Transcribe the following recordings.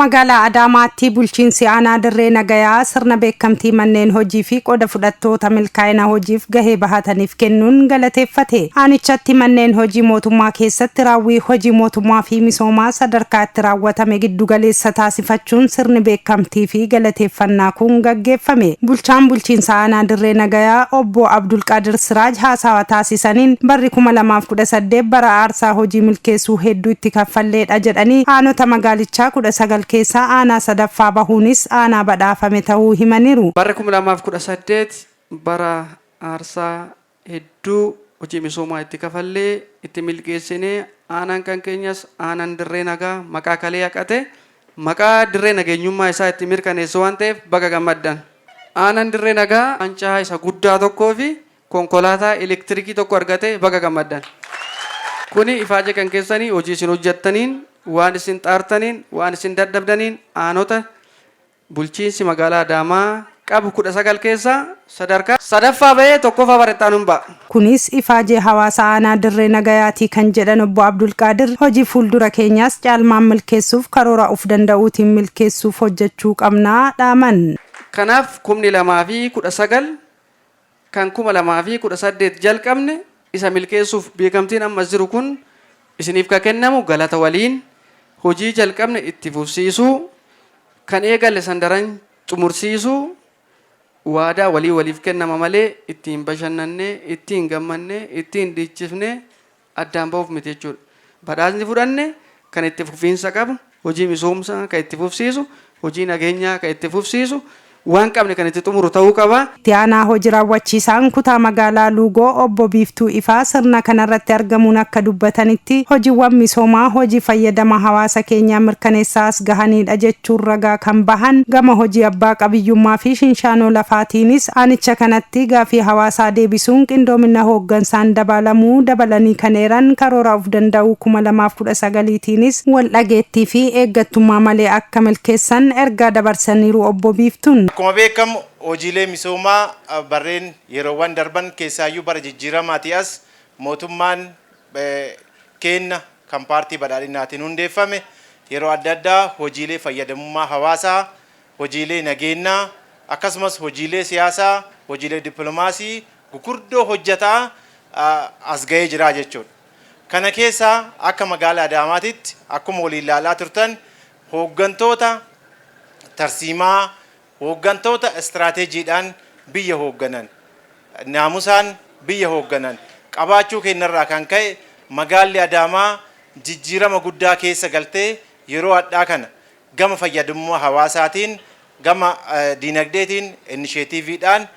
Magaalaa Adaamaatti bulchiinsi aanaa Dirree Nagayaa sirna beekamtii manneen hojii fi qooda fudhattoota milkaa'ina hojiif gahee bahataniif kennuun galateeffate. Aanichatti manneen hojii mootummaa keessatti raawwii hojii mootummaa fi misoomaa sadarkaa itti raawwatame giddugaleessa taasifachuun sirni beekamtii fi galateeffannaa kun gaggeeffame. Bulchaan bulchiinsa aanaa Dirree Nagayaa obbo Abdulqaadir Siraaj haasawa taasisaniin barri 2018 bara aarsaa hojii milkeessuu hedduu itti kaffalleedha jedhanii, aanota magaalichaa 19 keessaa aanaa sadaffaa bahuunis aanaa badhaafame ta'uu himaniiru. Barri 2018 bara aarsaa hedduu hojii misoomaa itti kafallee itti milkeessinee, aanaan kan keenyas aanaan Dirree Nagaa maqaa kalee haqate, maqaa dirree nageenyummaa isaa itti mirkaneessu waan ta'eef baga gammaddan. Aanaan Dirree Nagaa waancaa isa guddaa tokkoo fi konkolaataa elektirikii tokko argate, baga gammaddan. Kuni ifaajee kan keessanii, hojii isin hojjettaniin, waan isin xaartaniin, waan isin dadhabdaniin, aanota bulchiinsi magaalaa Adaamaa qabu 19 keessaa sadarkaa sadaffaa bahee tokkoffaa barettaanuun ba'a. Kunis ifaajee hawaasa aanaa Dirree Nagayaatii kan jedhan obbo Abdulqaadir, hojii fuuldura keenyaas caalmaan milkeessuuf karoora of danda'uutiin milkeessuuf hojjechuu qabnaa dhaaman. Kanaaf 2019 kan 2018 jalqabne isa milkeessuuf beekamtiin ammas jiru kun isiniif ka kennamu galata waliin hojii jalqabne itti fufsiisuu, kan eegalle san daran xumursiisuu, waadaa walii waliif kennama malee ittiin bashannannee, ittiin gammannee, ittiin dhiichisnee addaan bahuuf miti jechuudha. Badhaasni fudhanne kan itti fufiinsa qabu, hojii misoomsaa kan itti fufsiisu, hojii nageenyaa kan itti fufsiisu, waan qabne kan itti xumuru ta'uu qaba. Itti aanaa hojii raawwachiisaan kutaa magaalaa Luugoo obbo Biiftuu Ifaa sirna kanarratti argamuun akka dubbatanitti, hojiiwwan misoomaa hojii fayyadama hawaasa keenyaa mirkaneessaa as gahanidha jechuun ragaa kan bahan, gama hojii abbaa qabiyyummaa fi shinshaanoo lafaatiinis aanicha kanatti gaafii hawaasaa deebisuun qindoomina hooggansaan dabalamuu dabalanii kan eeran, karoora of danda'uu 2019tiinis wal dhageettii fi eeggattummaa malee akka milkeessan ergaa dabarsaniiru obbo Biiftuun. Akkuma beekamu, hojiilee misoomaa barreen yeroowwan darban keessaayyuu bara jijjiiramaatii as mootummaan keenna kan Paartii Badhaadhinaatiin hundeeffame yeroo adda addaa hojiilee fayyadamummaa hawaasaa, hojiilee nageenyaa, akkasumas hojiilee siyaasaa, hojiilee dippiloomaasii gurguddoo hojjetaa as ga'ee jira jechuudha. Kana keessaa akka magaalaa Adaamaatitti akkuma waliin ilaalaa turtan hooggantoota tarsiimaa, hooggantoota istiraateejiidhaan biyya hoogganan, naamusaan biyya hoogganan qabaachuu keenyarraa kan ka'e magaalli Adaamaa jijjiirama guddaa keessa galtee yeroo hadhaa kana gama fayyadamummaa hawaasaatiin, gama diinagdeetiin, inisheetiiviidhaan,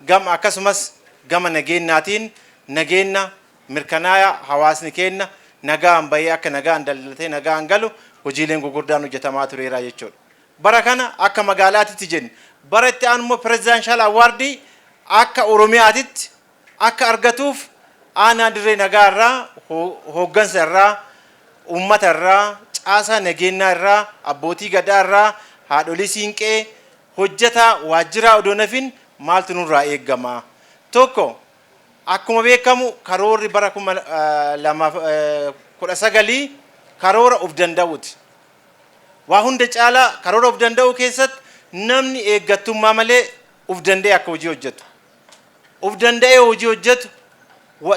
gama akkasumas gama nageenyaatiin nageenya mirkanaayaa hawaasni keenya nagaan bahee akka nagaan daldalatee nagaan galu hojiileen gurguddaan hojjetamaa tureera jechuudha. Bara kana akka magaalaatitti jenne, bara itti aanu immoo presidential award akka Oromiyaatitti akka argatuuf aanaa Dirree Nagaa irraa, hooggansa irraa, uummata irraa, caasaa nageenyaa irraa, abbootii gadaa irraa, haadholii siinqee, hojjetaa waajjiraa odoo nafin maaltu nurraa eeggama? Tokko, akkuma beekamu karoorri bara 2019 karoora of danda'uuti. Waa hunda caalaa karoora of danda'uu keessatti namni eeggattummaa malee of danda'e akka hojii hojjetu. Of danda'ee hojii hojjetu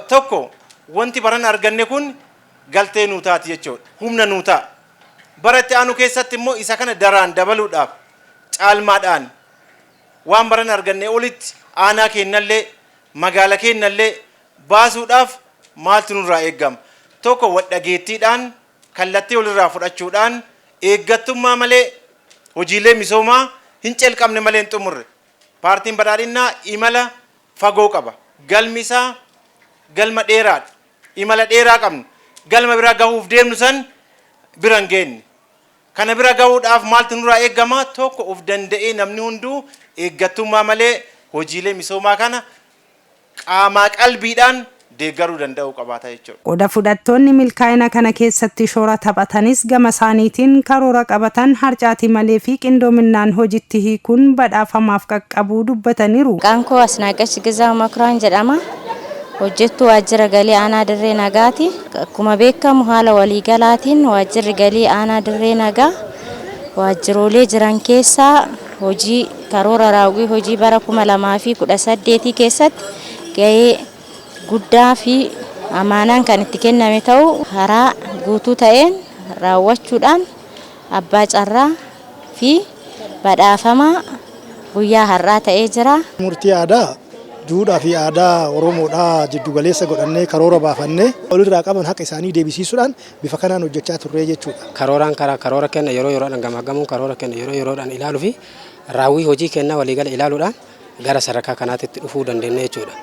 tokko wanti baran arganne kun galtee nuu taati jechuudha. Humna nuu ta'a. Bara itti aanu keessatti immoo isa kana daraan dabaluudhaaf caalmaadhaan waan baran arganne olitti aanaa keenyallee magaala keenyallee baasuudhaaf maaltu nurraa eeggama? Tokko, wal dhageettiidhaan kallattii walirraa fudhachuudhaan eeggattummaa malee hojiilee misoomaa hin calqabne malee hin xumurre. Paartiin Badhaadhinnaa imala fagoo qaba. Galmi isaa galma dheeraadha. Imala dheeraa qabna. Galma bira gahuuf deemnu san bira hin geenye. Kana bira gahuudhaaf maaltu nurraa eeggama? Tokko, of danda'ee namni hunduu eeggattummaa malee hojiilee misoomaa kana qaamaa qalbiidhaan deeggaruu danda'uu qabaata jechuudha. Qooda fudhattoonni milkaa'ina kana keessatti shoora taphatanis gama isaaniitiin karoora qabatan harcaatii malee fi qindoominaan hojitti hiikuun badhaafamaaf qaqqabuu dubbataniiru. Maqaan koo Asnaaqach Gizaa Makuraan jedhama. Hojjettuu waajjira galii aanaa Dirree Nagaati. Akkuma beekamu haala waliigalaatiin waajjirri galii aanaa Dirree Nagaa Waajjiroolee jiran keessaa hojii karoora raawwii hojii bara 2018 keessatti gahee guddaa fi amaanaan kan itti kenname ta'uu karaa guutuu ta'een raawwachuudhaan abbaa carraa fi badhaafamaa guyyaa har'aa ta'ee jira. Murtii aadaa duudhaa fi aadaa Oromoodhaa jiddugaleessa godhannee karoora baafannee walirraa qaban haqa isaanii deebisiisuudhaan bifa kanaan hojjechaa turree jechuudha. Karooraan karaa karoora kenna yeroo yeroodhaan gamaaggamuun karoora kenna yeroo yeroodhaan ilaaluu fi raawwii hojii kennaa waliigala ilaaluudhaan gara sadarkaa kanaatti dhufuu dandeenya jechuudha.